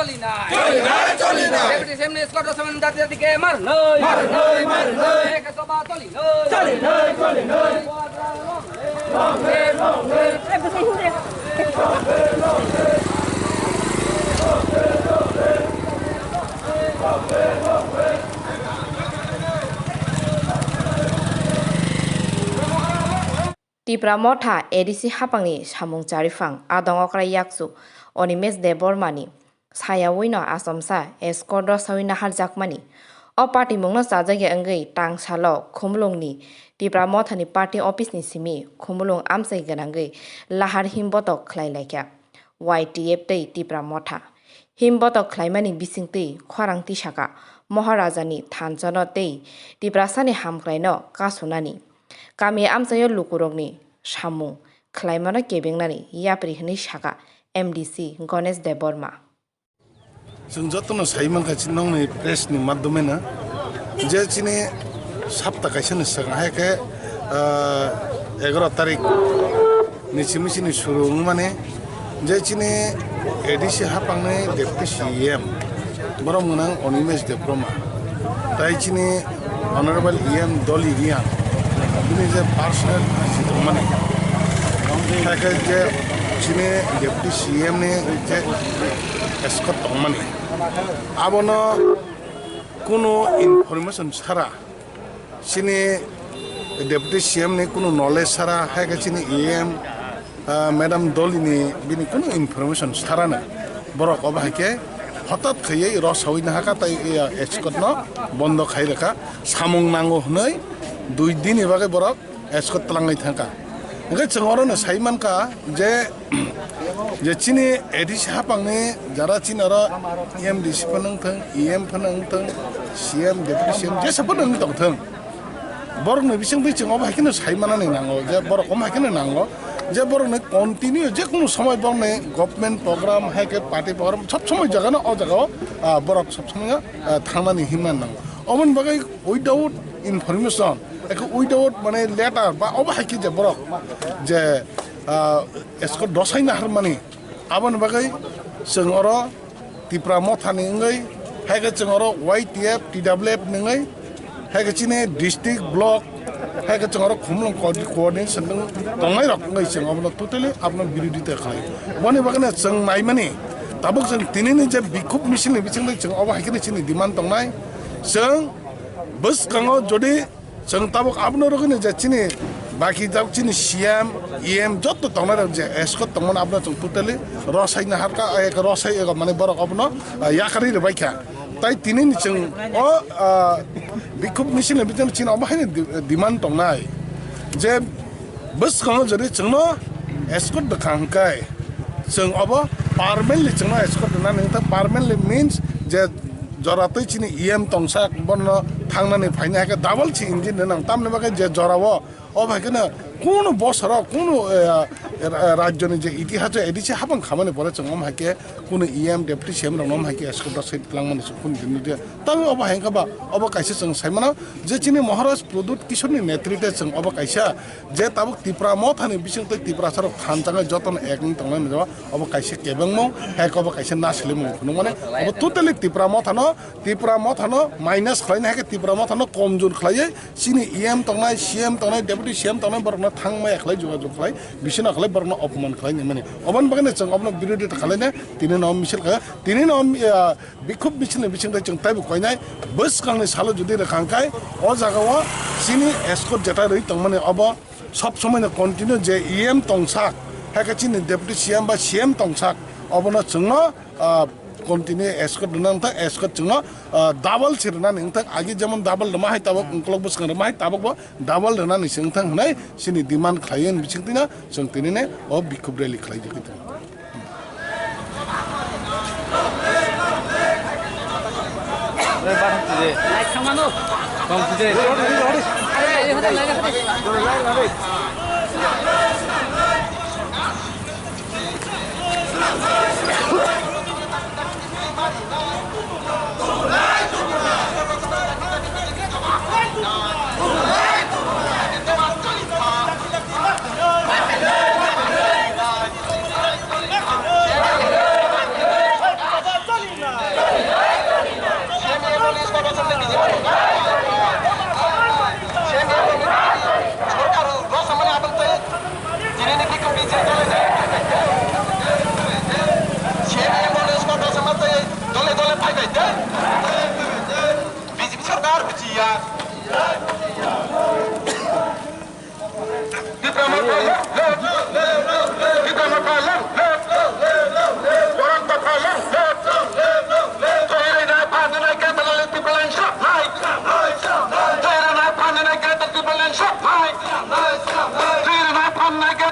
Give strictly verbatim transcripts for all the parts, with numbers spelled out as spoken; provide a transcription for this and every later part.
চলি নাই, চলি নাই, চলি নাই। ডেপুটি সিএম নিষ্কট সামনে জাতি জাতিকে মার নাই, মার নাই, মার নাই। এক সভা চলি নাই, চলি নাই, চলি নাই। Tipra Motha A D C hapangni samung chariphang adong okra yakchu Animesh Debbarmani sayawino achomsa escort rwsawi naharjakmani. O patimungno chajakya wngwi tangsalo Khumulungni Tipra Mothani party office ni simi Khumulung amchai gwnangwi lahar himbotok khlai laikha Y T F tei Tipra Motha. Himbotok khlaimani bisingtwi khorang tisaka Moharajani thanchano tei Tiprasani hamkraino kasunani. Kami amchaio lukurokni samung khlaimano kebengnani yapri hwnwi saka M D C Ganesh Debbarma. Chwng jotono sai mankha chini nokni press ni madhyomeno je chini sapta kaisa ni swkang hai khe, ah, egaroh tarik ni simi chini suru wngmani je chini A D C hapangni Deputy C E M borok mwnang Animesh Debbarma tai chini Honorable E M Dolly Riang bini je personal tongmani, hai khe je chini Deputy C E M ni je escort tongmani, abono kunu information sara, chini Deputy C E M ni kunu knowledge sara, hai khe chini E M, ah, Madam Dolly ni bini kunu information sarano borok obo hai khe hotat khaiwi rw sawi nahaka tai, ah, escort no bondo khai rwkha, samung nango hwnwi dui din ni bagwi borok escort twlangwi thangkha. Hwnkhe chwng orono sai mankha je, je chini A D C hapangni jara chini oro M D C phano wngthung, E M phano wngthung, C M, Deputy C M jesa phano wng tongthung. Borokni bisingtwi chwng obo hai kheno sai manani nango je borok omo hai kheno nango je borokni continue je kunu somoi borokni government program hai khe party program sob somoi jagano o jagao, ah, borok sob somoi, ah, thangnani hinmani nango. Oboni bagwi without information, eko without mane letter ba obo hai khe je borok je, ah, escort rw sai naharmani, aboni bagwi chwng oro Tipra Mothani wngwi, hai khe chwng oro Y T F, T W F ni wngwi, hai khe chini district, block, hai khe chwng oro Khumulwng co-, coordination tongnai rok wngwi chwng obono totally abono birodita khlai. Boni bagwino chwng naimani, tabuk chwng tinini je bikhub misil ni bisingtwi chwng obo hai kheno chini demand tongnai, chwng bwskango jodi chwng tabuk abono rwgwino je chini baki jak chini C M, E M joto tongnai rok je escort tongmani abono chwng totally rw sai naharkha, eko rw sai ego mane borok obono, ah, yakarwi rwbaikha. Tai tinini chwng o, ah, bikhub misil ni bisingtwi chini obo haino di-, demand tongnai je bwskango jodi chwngno escort rwkha hwnkhe chwng obo permanently chwngno escort rwnani wngkha. Permanently means je jora twi chini E M tongsak bono thangnani phaini hai khe double se engine rwnang. Tamni bagwi je jorao obo hai kheno kunu bosoro kunu, eh, eh, rajyoni je itihas A D C hapang khamani pore chwng omo hai khe kunu E M, Deputy C M rokno omo hai khe escort rw sai twlangmani se kunu din nukya. Tamo obo hai wngkha ba obo kaisa chwng sai mano je chini Maharaj Pradyut Kishorni netritwe chwng obo kaisa je tabuk Tipra Mothani bisingtwi Tiprasarok thansa wngwi jotono ek wngwi tongnai hwnwi obo kaisa kebengmung, hai khe obo kaisa naislimung phunukmani. Obo totally Tipra Mothano, Tipra Mothano minus khlaina hai khe Tipra Mothano komjor khlaiwi chini E M tongnai, C M tongnai, Deputy C M tongnai borokno thangmaya khlai jogajog khlai, bisino khlai borokno opoman khlai nai mani. Oboni bagwino chwng obono birodita khlaina tini no misil kha, tini no, ah, bikhub misil ni bisingtwi chwng taibo koinai bwskangni salo jodi rwkha hwnkhe o jagao chini escort jeta rwi tongmani obo sob somoi no continue je E M tongsak, hai khe chini Deputy C M ba C M tongsak, obono chwngno, ah, continue escort rwna wngthang, escort chwngno, ah, double se rwnani wngthang. Agi jemon double rwma hai tabuk, ukolok bwskang rwma hai tabuk bo double rwnani se wngthang hwnwi chini demand khlaiwi bisingtwino chwng tinini o bikhub rally khlai jagwi tongo.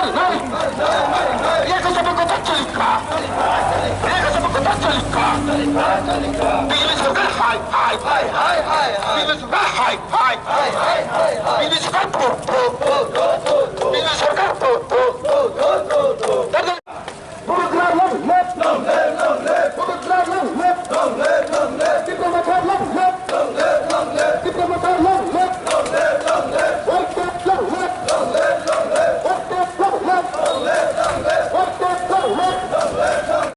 Nari, nari. Yakasaba kota chalika. Yakasaba kota chalika. Bigli sarkar hai, hai, hai, hai, hai, hai. Bigli sarkar hai, hai, hai, hai, hai, hai. Bigli sarkar pho, pho, pho, pho, pho.